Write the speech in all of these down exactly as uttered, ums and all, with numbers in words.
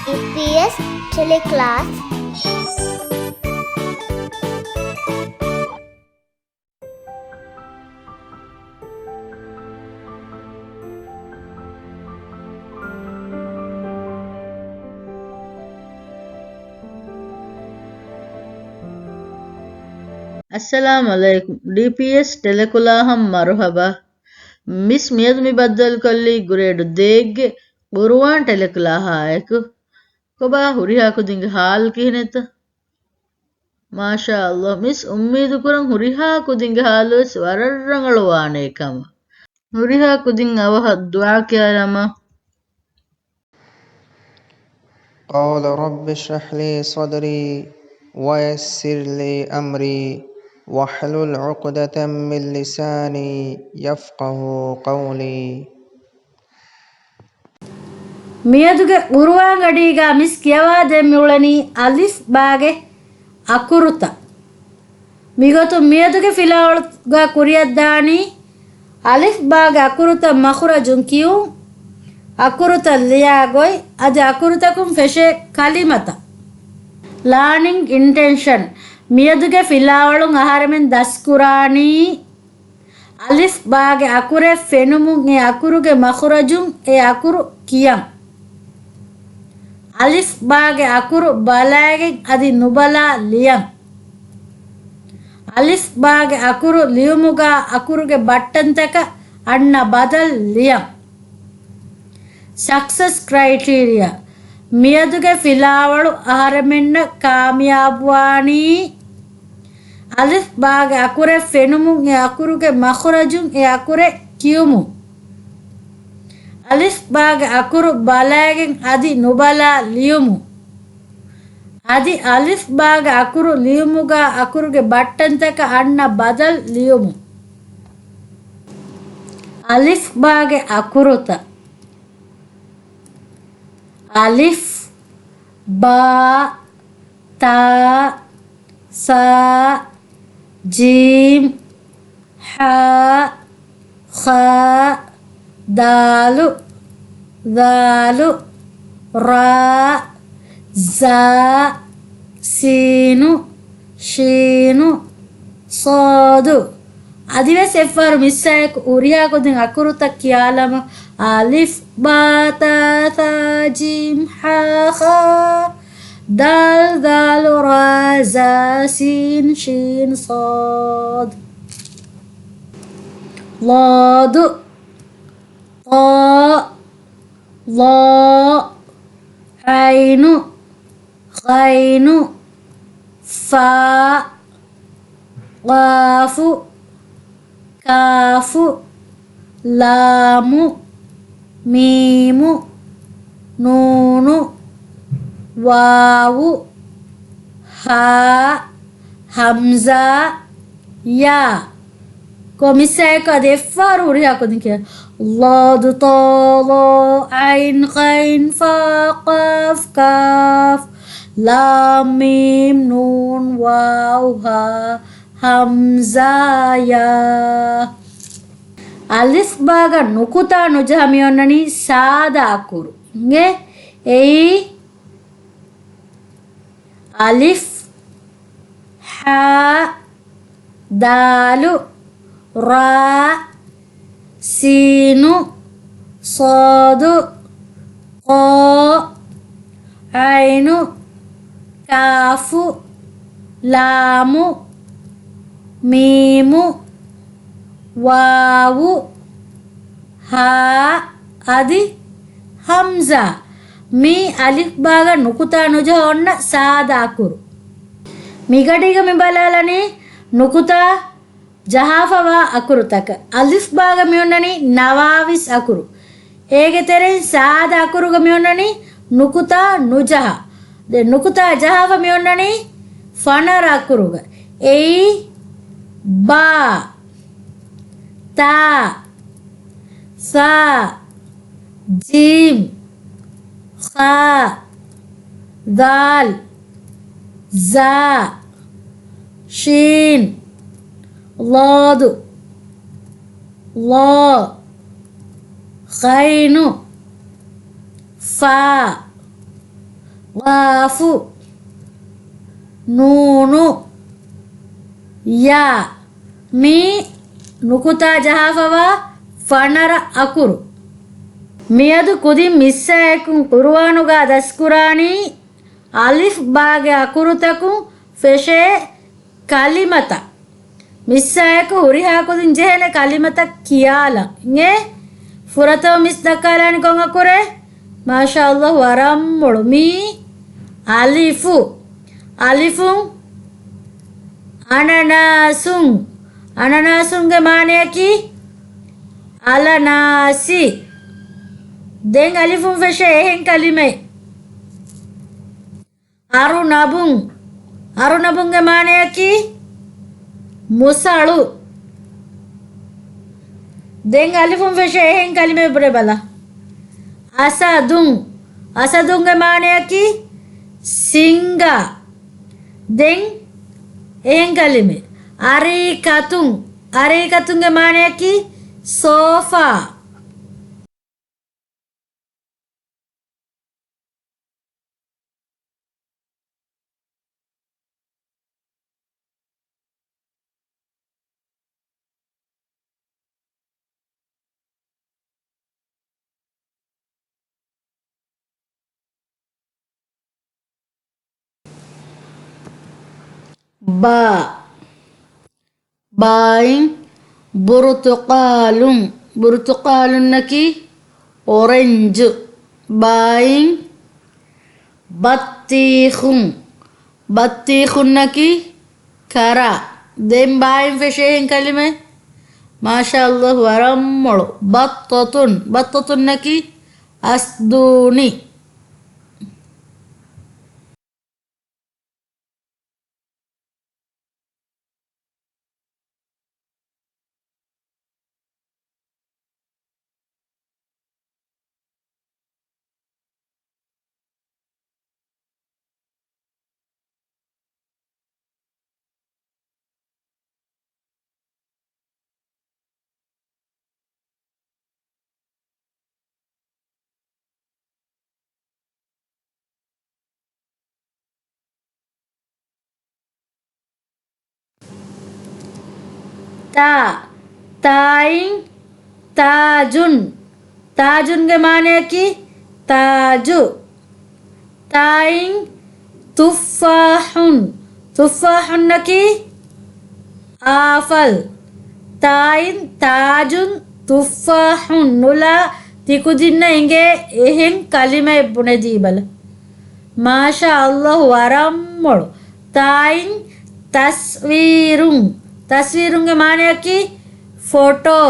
ޑީޕީއެސް ޓެލެކްލާސް. އައްސަލާމް ޢަލައިކުމް. ޑީޕީއެސް ޓެލެކްލާހަށް މަރުޙަބާ. މިސް މިއަދު މި ބައްދަލުކޮށްލީ ގްރޭޑް ދޭއްގެ ޤުރުއާން ޓެލެކްލާހާއެކު. ކޮބާ ހުރިހާ ކުދިންގެ ޙާލު ކިހިނެއްތަ؟ މާޝާﷲ، މިސް އުއްމީދު ކުރަން ހުރިހާ ކުދިންގެ ޙާލުވެސް ވަރަށް ރަނގަޅު ވާނޭ ކަމަށް. ހުރިހާ ކުދިން އަވަހަށް ދުޢާ ކިޔާލަމާ. قال رب اشرح لي صدري ويسر لي أمري واحلل عقدة من لساني يفقهوا قولي. މިއަދުގެ ޤުރުއާން ގަޑީގަ މިސް ކިޔަވާދޭން މިއުޅެނީ އަލިފް ބާގެ އަކުރުތައް. މިގޮތުން މިއަދުގެ ފިލާވަޅުގަ ކުރިއަށްދާނީ އަލިފް ބާގެ އަކުރުތައް މަޚުރަޖުން ކިޔުން، އަކުރުތައް ލިޔާ ގޮތް، އަދި އަކުރުތަކުން ފެށޭ ކަލިމަތައް. ލާނިންގ އިންޓެންޝަން. މިއަދުގެ ފިލާވަޅުން އަހަރެމެން ދަސްކުރާނީ އަލިފް ބާގެ އަކުރެއް ފެނުމުން އެ އަކުރުގެ މަޚުރަޖުން އެ އަކުރު ކިޔަން. އަލިފް ބާގެ އަކުރު ބަލައިގެން އަދި ނުބަލާ ލިޔަން. އަލިފް ބާގެ އަކުރު ލިޔުމުގަ އަކުރުގެ ބައްޓަންތަކަށް އަންނަ ބަދަލު ލިޔަން. ސަކްސެސް ކްރައިޓީރިއާ. މިއަދުގެ ފިލާވަޅު އަހަރެމެންނަށް ކާމިޔާބުވާނީ އަލިފް ބާގެ އަކުރެއް ފެނުމުން އެ އަކުރުގެ މަޚުރަޖުން އެ އަކުރެއް ކިޔުމުން. އަލިފް ބާގެ އަކުރު ބަލައިގެން އަދި ނުބަލާ ލިޔުމުން. އަދި އަލިފް ބާގެ އަކުރު ލިޔުމުގަ އަކުރުގެ ބައްޓަންތަކަށް އަންނަ ބަދަލު ލިޔުމުން. އަލިފް ބާގެ އަކުރުތައް. އަލިފް، ބާ، ތާ، ސާ، ޖީމް، ޙާ، ޚާ، ދާލު، ޛާލު، ރާ، ޒާ، ސީނު، ޝީނު، ޞާދު. އަދިވެސް އެއްފަހަރު މިސްއާއެކު ހުރިހާ ކުދިން އަކުރުތައް ކިޔާލަމާ، އަލިފް، ބާ، ތާ، ޘާ، ޖީމް، ޙާ، ޚާ، ދާލް، ޛާލު، ރާ، ޒާ، ސީން، ޝީން، ޞާދު. ޟާދު، ޠާ، ޡާ، ޢައިނު، ޣައިނު، ފާ، ޤާފު، ކާފު، ލާމު، މީމު، ނޫނު، ވާވު، ހާ، ހަމްޒާ، ޔާ. ކޮ މިސްއާއެކު އަދި އެއްފަހަރު ހުރިހާ ކުދިން ކިޔާ. ޟާދު، ޠާ، ޡާ، ޢައިން، ޣައިން، ފާ، ޤާފް، ކާފް، ލާމް، މީމް، ނޫން، ވާވް، ހާ، ހަމްޒާ، ޔާ. އަލިފް ބާގަ ނުކުތާ ނުޖަހަ މި އޮންނަނީ ސާދަ އަކުރު. އިނގޭ؟ އެއީ އަލިފް، ޙާ، ދާލު، ރާ، ސީނު، ޞާދު، ޠާ، ޢައިނު، ކާފު، ލާމު، މީމު، ވާވު، ހާ، އަދި ހަމްޒާ. މީ އަލިފް ބާގަ ނުކުތާ ނުޖަހަ އޮންނަ ސާދަ އަކުރު. މިގަޑީގަ މި ބަލާލަނީ ނުކުތާ ޖަހާފަވާ އަކުރުތަކަށް. އަލިފް ބާގަ މިއޮންނަނީ ނަވާވީސް އަކުރު. އޭގެ ތެރެއިން ސާދަ އަކުރުގަ މިއޮންނަނީ ނުކުތާ ނުޖަހާ. ދެން ނުކުތާ ޖަހާފަ މިއޮންނަނީ ފަނަރަ އަކުރުގަ. އެއީ، ބާ، ތާ، ޘާ، ޖީމް، ޚާ، ޛާލް، ޒާ، ޝީން، ޟާދު، ޡާ، ޣައިނު، ފާ، ގާފު، ނޫނު، ޔާ. މީ ނުކުތާ ޖަހާފަވާ ފަނަރަ އަކުރު. މިއަދު ކުދިން މިއްސާއެކު ޤުރުއާނުގަ ދަސްކުރާނީ އަލިފް ބާގެ އަކުރުތަކުން ފެށޭ ކަލިމަތައް. މިއްސާއެކު ހުރިހާ ކުދިން ޖެހޭނެ ކަލިމަތައް ކިޔާލަން. އިނގޭ؟ ފުރަތަމަ މިސް ދައްކާލާނީ ކޮން އަކުރެއް؟ މާޝާﷲ، ވަރަށް މޮޅު. މީ އަލިފު. އަލިފުން އަނަނާސުން. އަނަނާސުންގެ މާނަޔަކީ އަލަނާސި. ދެން އަލިފުން ފެށޭ އެހެން ކަލިމައެއް. އަރުނަބުން. އަރުނަބުންގެ މާނަޔަކީ މުސަޅު. ދެން އަލިފުން ފެށޭ އެހެން ކަލިމައެއް ބުނެބަލަ. އަސަދުން. އަސަދުންގެ މާނަޔަކީ ސިންގާ. ދެން އެހެން ކަލިމައެއް. އަރީކަތުން. އަރީކަތުންގެ މާނަޔަކީ ސޯފާ. ބާ. ބާއިން ބުރުތުޤާލުން. ބުރުތުޤާލުންނަކީ އޮރެންޖު. ބާއިން ބައްޠީޚުން. ބައްޠީޚުންނަކީ ކަރާ. ދެން ބާއިން ފެށޭ އެހެން ކަލިމައެއް. މާޝާﷲ، ވަރަށް މޮޅު. ބައްޠަތުން. ބައްޠަތުންނަކީ އަސްދޫނި. ތާ. ތާއިން ތާޖުން. ތާޖުންގެ މާނަޔަކީ ތާޖު. ތާއިން ތުއްފާޙުން. ތުއްފާޙުންނަކީ އާފަލް. ތާއިން ތާޖުން ތުއްފާޙުން. ނުލާ ތިކުދިންނަށް އިނގޭ އެހެން ކަލިމައެއް ބުނެދީބަލަ. މާޝާﷲ، ވަރަށް މޮޅު. ތާއިން ތަސްވީރުން. ތަސްވީރުންގެ މާނަޔަކީ ފޮޓޯ.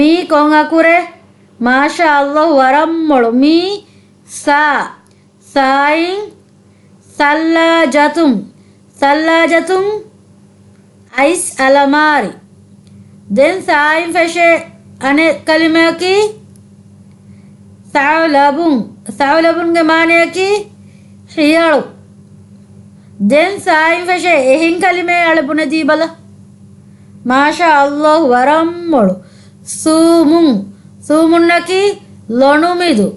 މީ ކޮން އަކުރެއް؟ މާޝާﷲ، ވަރަށް މޮޅު. މީ ސާ. ސާއިން ސައްލާޖަތުން. ސައްލާޖަތުން އައިސް އަލަމާރި. ދެން ސާއިން ފެށޭ އަނެއް ކަލިމަޔަކީ ސަޢުލަބުން. ސަޢުލަބުންގެ މާނަޔަކީ ހިޔަޅު. ދެން ސާއިން ފެށޭ އެހެން ކަލިމައެއް އަޅެ ބުނެދީބަލަ. މާޝާﷲ، ވަރަށް މޮޅު. ސޫމުން. ސޫމުންނަކީ ލޮނުމިދު.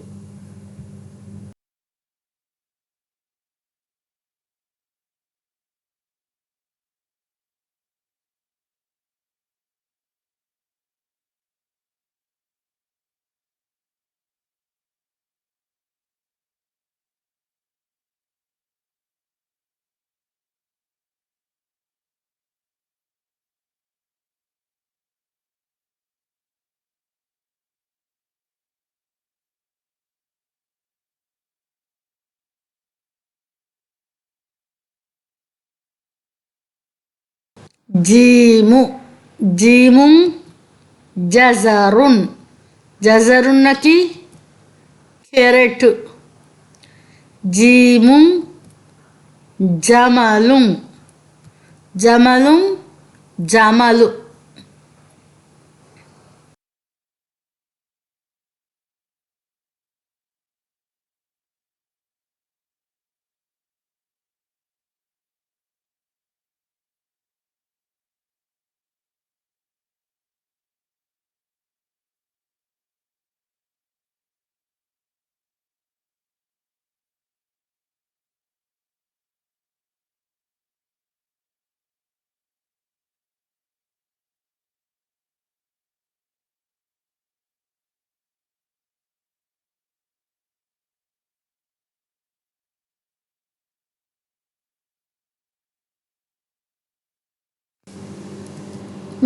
ޖީމު. ޖީމުން ޖަޒަރުން. ޖަޒަރުންނަކީ ކެރެޓު. ޖީމުން، ޖަމަލުން. ޖަމަލުން، ޖަމަލު.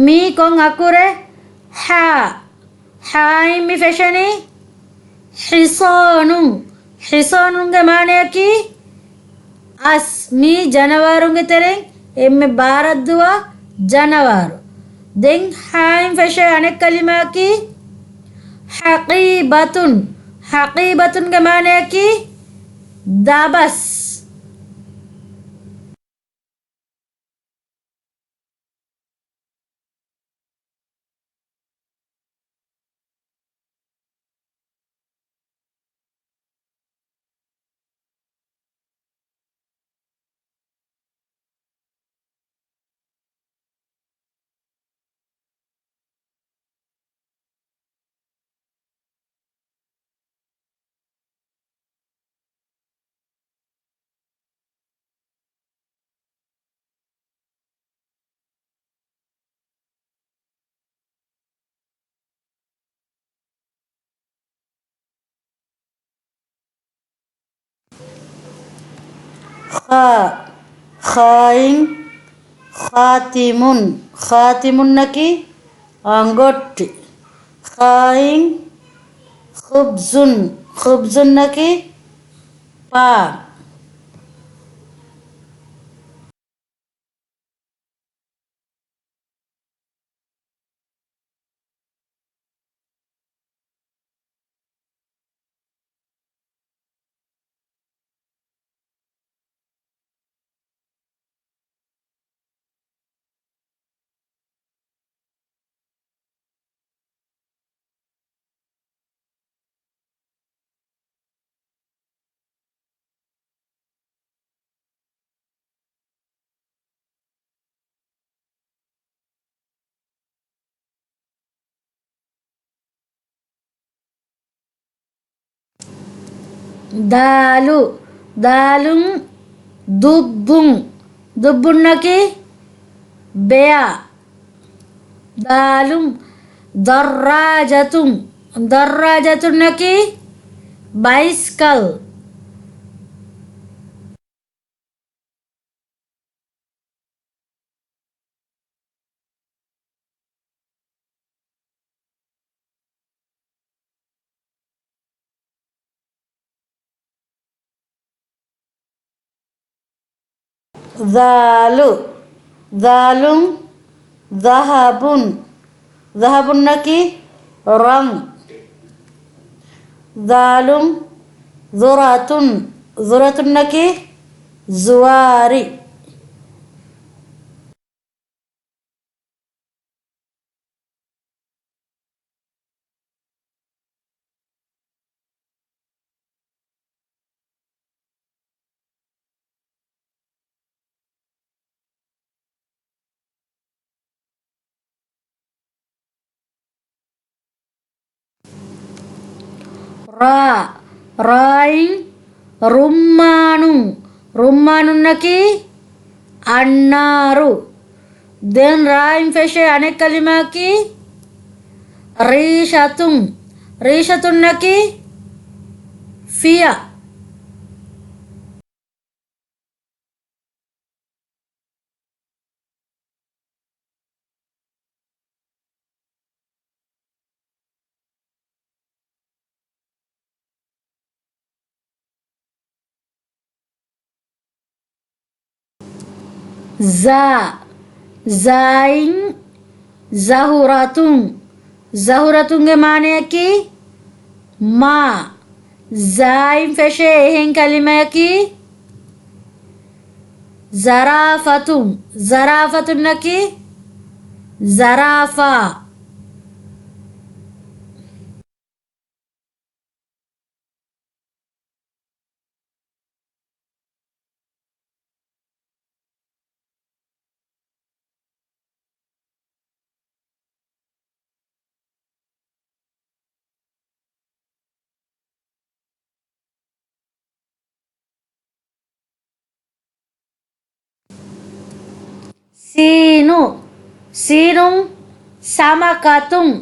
މީ ކޮން އަކުރެއް؟ ޙާ. ޙާއިން މި ފެށެނީ ޙިޞާނުން. ޙިޞާނުންގެ މާނަޔަކީ އަސް. މީ ޖަނަވާރުންގެ ތެރެއިން އެންމެ ބާރަށްދުވާ ޖަނަވާރު. ދެން ޙާއިން ފެށޭ އަނެއް ކަލިމާއަކީ ޙަޤީބަތުން. ޙަޤީބަތުންގެ މާނަޔަކީ ދަބަސް. ޚާ. ޚާއިން ޚާތިމުން. ޚާތިމުންނަކީ އަނގޮއްޓި. ޚާއިން ޚުބްޒުން. ޚުބްޒުންނަކީ ޕާން. ދާލު. ދާލުން ދުއްބުން. ދުއްބުންނަކީ ބެއާ. ދާލުން ދައްރާޖަތުން. ދައްރާޖަތުންނަކީ ބައިސްކަލް. ޛާލު. ޛާލުން ޛަހަބުން. ޛަހަބުންނަކީ ރަން. ޛާލުން ޛުރަތުން. ޛުރަތުންނަކީ ޒުވާރި. ރާ. ރާއިން ރުއްމާނުން. ރުއްމާނުންނަކީ އަންނާރު. ދެން ރާއިން ފެށޭ އަނެއް ކަލިމާއަކީ ރީޝަތުން. ރީޝަތުންނަކީ ފިޔަ. ޒާ. ޒާއިން ޒަހުރަތުން. ޒަހުރަތުންގެ މާނަޔަކީ މާ. ޒާއިން ފެށޭ އެހެން ކަލިމަޔަކީ ޒަރާފަތުން. ޒަރާފަތުންނަކީ ޒަރާފާ. ސީނު. ސީނުން ސަމަކަތުން.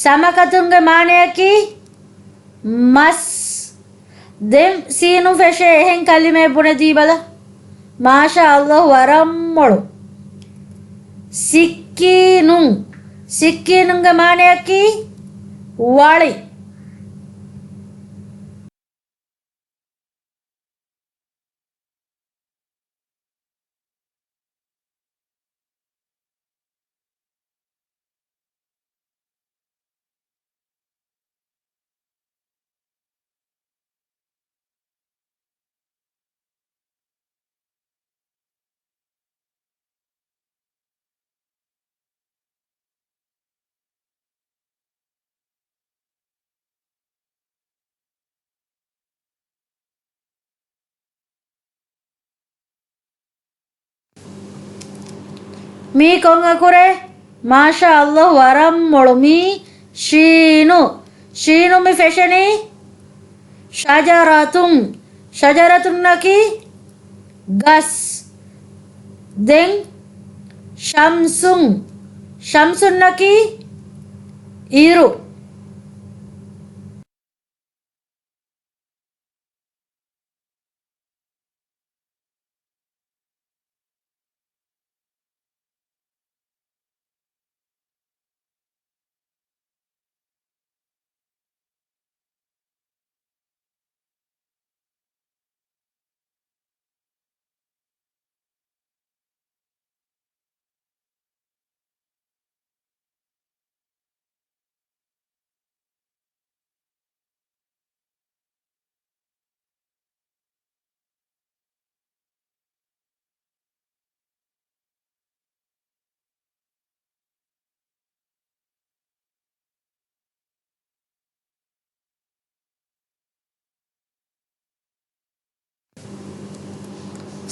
ސަމަކަތުންގެ މާނަޔަކީ މަސް. ދެން ސީނުން ފެށޭ އެހެން ކަލިމައެއް ބުނެދީބަލަ. މާޝާ ﷲ، ވަރަށް މޮޅު. ސިއްކީނުން. ސިއްކީނުންގެ މާނަޔަކީ ވަޅި. މީ ކޮން އަކުރެއް؟ މާޝާ ﷲ، ވަރަށް މޮޅު. މީ ޝީނު. ޝީނު މި ފެށެނީ ޝަޖަރަތުން. ޝަޖަރަތުންނަކީ ގަސް. ދެން ޝަމްސުން. ޝަމްސުންނަކީ އިރު.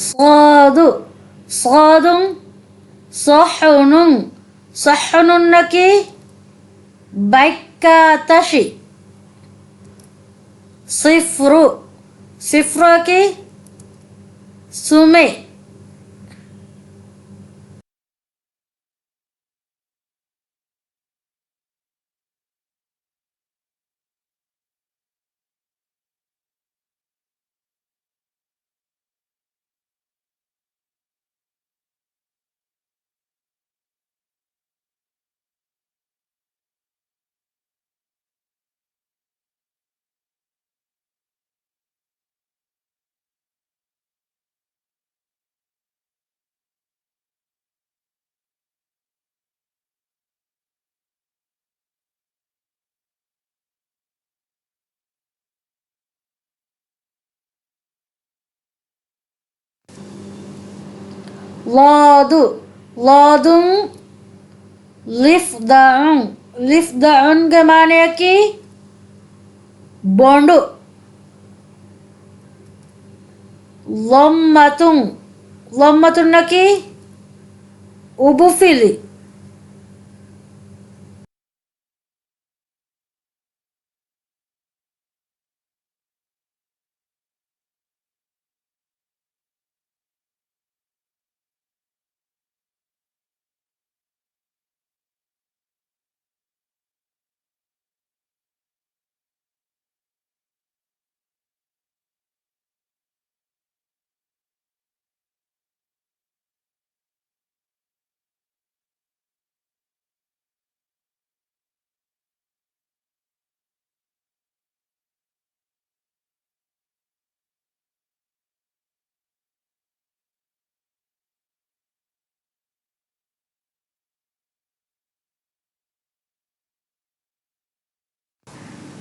ޞާދު. ޞާދުން ޞަޙުނުން. ޞަޙުނުންނަކީ ބައްކާ ތަށި. ޞިފްރު. ޞިފްރުއަކީ ސުމެއް. ޟާދު. ޟާދުން ޟިފްދަޢުން. ޟިފްދަޢުންގެ މާނަޔަކީ ބޮނޑު. ޟައްމަތުން. ޟައްމަތުންނަކީ އުބުފިލި.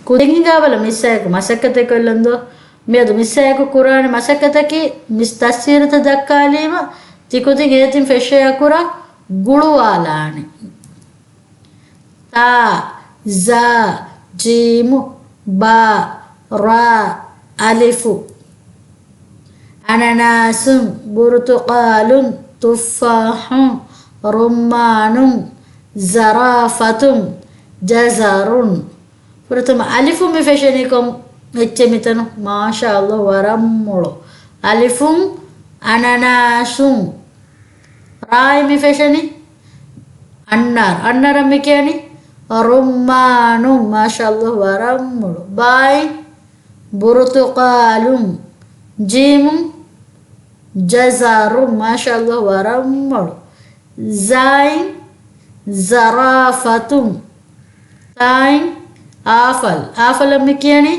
ކުދިން ހިނގާބަލަ މިސްއާއެކު މަސައްކަތެއް ކޮށްލަން ދޯ. މިއަދު މިސްއާއެކު ކުރާނެ މަސައްކަތަކީ މިސް ތަފްސީރުތައް ދައްކާލީމަ، ތިކުދިން އޭތިން ފެށޭ އަކުރަށް ގުޅުވާލާނެ. ތާ، ޒާ، ޖީމު، ބާ، ރާ، އަލިފު. އަނަނާސުން، ބުރުތުޤާލުން، ތުއްފާޙުން، ރުއްމާނުން، ޒަރާފަތުން، ޖަޒަރުން. ފުރަތަމަ އަލިފުން މި ފެށެނީ ކޮން އެއްޗެއް މިތަނު؟ މާޝާ ﷲ، ވަރަށް މޮޅު. އަލިފުން، އަނަނާސުން. ރާއިން މި ފެށެނީ އަންނާރު. އަންނާރަށް މި ކިޔަނީ ރުއްމާނުން. މާޝާ ﷲ، ވަރަށް މޮޅު. ބާއިން، ބުރުތުޤާލުން. ޖީމުން، ޖަޒަރުން. މާޝާ ﷲ، ވަރަށް މޮޅު. ޒާއިން، ޒަރާފަތުން. ތާއިން، އާފަލް. އާފަލަށް މި ކިޔަނީ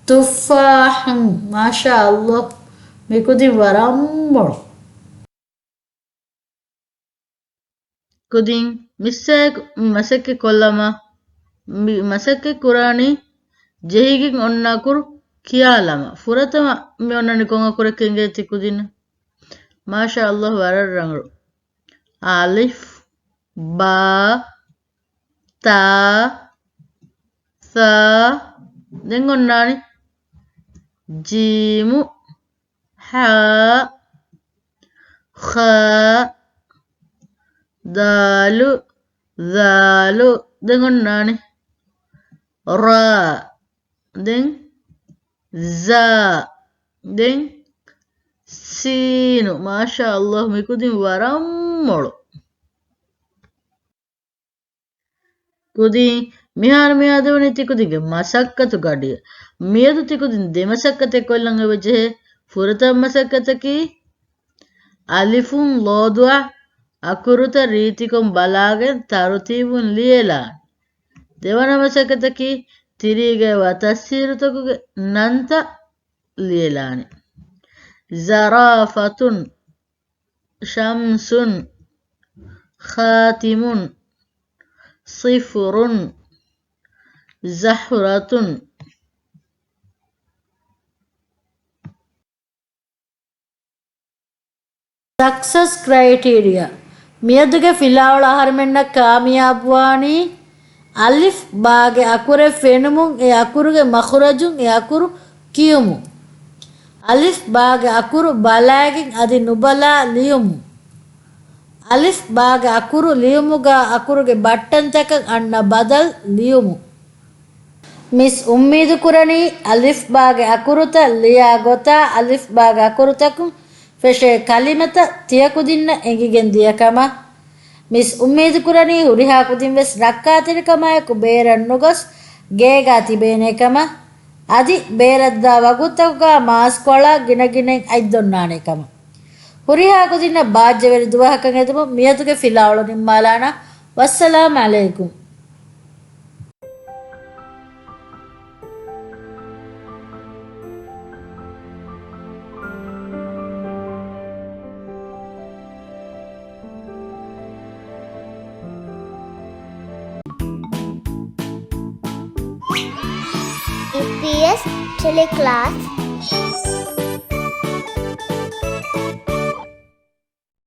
ތުއްފާޙުން. މާޝާ ﷲ، މި ކުދިން ވަރަށް މޮޅު. ކުދިން މިސްއާއެކު މި މަސައްކަތް ކޮށްލަމާ، މި މަސައްކަތް ކުރާނީ ޖެހިގެން އޮންނަ އަކުރު ކިޔާލަމާ. ފުރަތަމަ މި އޮންނަނީ ކޮން އަކުރެއް ކެނގޭ ތިކުދިން؟ މާޝާ ﷲ، ވަރަށް ރަނގަޅު. އަލިފް، ބާ، ތާ، ސާ، ދެން އޮންނާނީ ޖީމު، ހާ، ޚާ، ދާލު، ޒާލު، ދެން އޮންނާނީ ރާ، ދެން ޒާ، ދެން ސީނު. މާޝާ ﷲ، މިކުދިން ވަރަށް މޮޅު. ކުދިން މިހާރު މިއަދުވަނީ ތިކުދިންގެ މަސައްކަތު ގަޑިއެއް. މިއަދު ތިކުދިން ދެ މަސައްކަތެއް ކޮށްލަން އެބަޖެހޭ. ފުރަތަމަ މަސައްކަތަކީ އަލިފުން ލޯދުއަށް އަކުރުތައް ރީތިކޮށް ބަލާގެން ތަރުތީބުން ލިޔެލާން. ދެވަނަ މަސައްކަތަކީ ތިރީގައިވާ ތަފްސީރުތަކުގެ ނަންތައް ލިޔެލާނެ. ޒަރާފަތުން، ޝަމްސުން، ޚާތިމުން، ޞިފުރުން، ޒަހުރަތުން. ސަކްސަސް ކްރައިޓީރިއާ. މިއަދުގެ ފިލާވަޅު އަހަރުމެންނަށް ކާމިޔާބުވާނީ އަލިފް ބާގެ އަކުރެއް ފެނުމުން، އެ އަކުރުގެ މަޚުރަޖުން އެ އަކުރު ކިޔުމުން. އަލިފް ބާގެ އަކުރު ބަލާގެން އަދި ނުބަލާ ލިޔުމުން. އަލިފް ބާގެ އަކުރު ލިޔުމުގަ އަކުރުގެ ބައްޓަންތަކަށް އަންނަ ބަދަލު ލިޔުމުން. މިސް އުއްމީދު ކުރަނީ އަލިފް ބާގެ އަކުރުތައް ލިޔާ ގޮތާ އަލިފް ބާގެ އަކުރުތަކުން ފެށޭ ކަލިމަތައް ތިޔަކުދިންނަށް އެނގިގެން ދިޔަ ކަމަށް. މިސް އުއްމީދު ކުރަނީ ހުރިހާ ކުދިން ވެސް ރައްކާތެރިކަމާއެކު ބޭރަށް ނުގޮސް ގޭގާ ތިބޭނޭ ކަމަށް. އަދި ބޭރަށްދާ ވަގުތުތަކުގަ މާސްކޮޅާ ގިނަގިނައިން އަތްދޮންނާނޭ ކަމަށް. ހުރިހާ ކުދިންނަށް ބާއްޖަވެރި ދުވަހަކަށް އެދުމުން މިއަދުގެ ފިލާވަޅު ނިންމާލާނަން. ވައްސަލާމް ޢަލައިކުމް. އީޕީއެސް ޓެލެކްލާސް